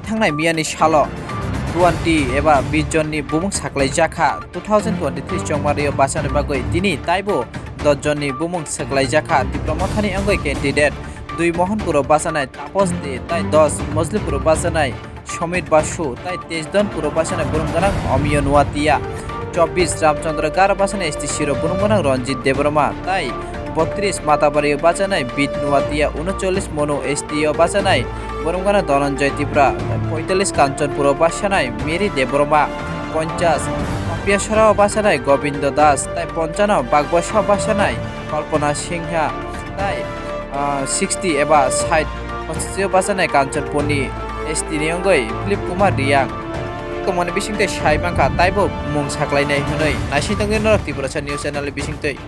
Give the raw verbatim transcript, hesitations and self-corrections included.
Thangnai miyani salo twenty eba bish jonni bumung saklaijakha. Two thousand twenty-three chongmario bachani bagwi tini taibo dos jonni bumung saklaijakha. Tipra Mothani wngwi candidate dui Mohanpuro bachanai Tapas De, tai dos Mojlipuro bachanai Somit Basu, tai teis Donpuro bachanai burum gwnang Omiyo Nuatia, chobbish Ramchandra Gar bachanai S T C ro burum gwnang Ranjit Debbarma, tai bottrish Matabario bachanai Bid Nuatia, unochollish Monu S T o bachanai burum gwnang Dhananjay Tripura, poitallish Kanchanpuro bachanai Mary Debbarma, ponchash Papiasora bachanai Gobindo Das, tai ponchano Bagbosa bachanai Kalpana Singha, tai, ah, sixty eba sait constituency bachanai Kanchanpurni S T ni wngwi Philip Kumar Riyang. Tongmani bisingtwi sai mankha, taibo mung saklainai hwnwi. Naising tongdi norok Tiprasa News Channel ni bisingtwi.